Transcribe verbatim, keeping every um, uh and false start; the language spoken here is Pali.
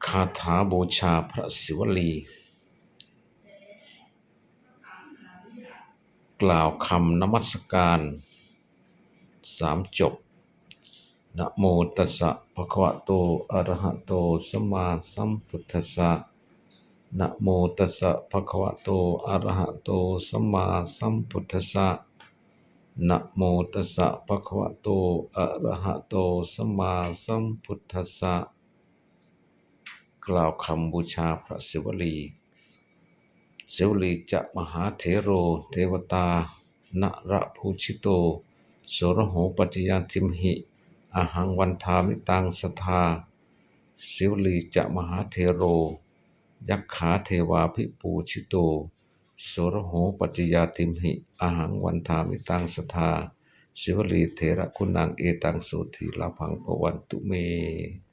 คาถาบูชาพระศิวลี กล่าวคำนมัสการสามจบ Namo tassa bhagavato arahato sammāsambuddhassa. Namo tassa bhagavato arahato sammāsambuddhassa. Namo tassa bhagavato arahato sammāsambuddhassa. กล่าวคำบูชาพระศิวลี Sivalī ca mahāthero devatā narapūjito, soraho pañcaññātimhi ahaṃ vandāmi taṃ sadā. Sivalī ca mahāthero yakkhā devābhipūjito, soraho pañcaññātimhi ahaṃ vandāmi taṃ sadā. Sivalī thera guṇaṃ etaṃ sotthī labbhaṃ bhavantu me.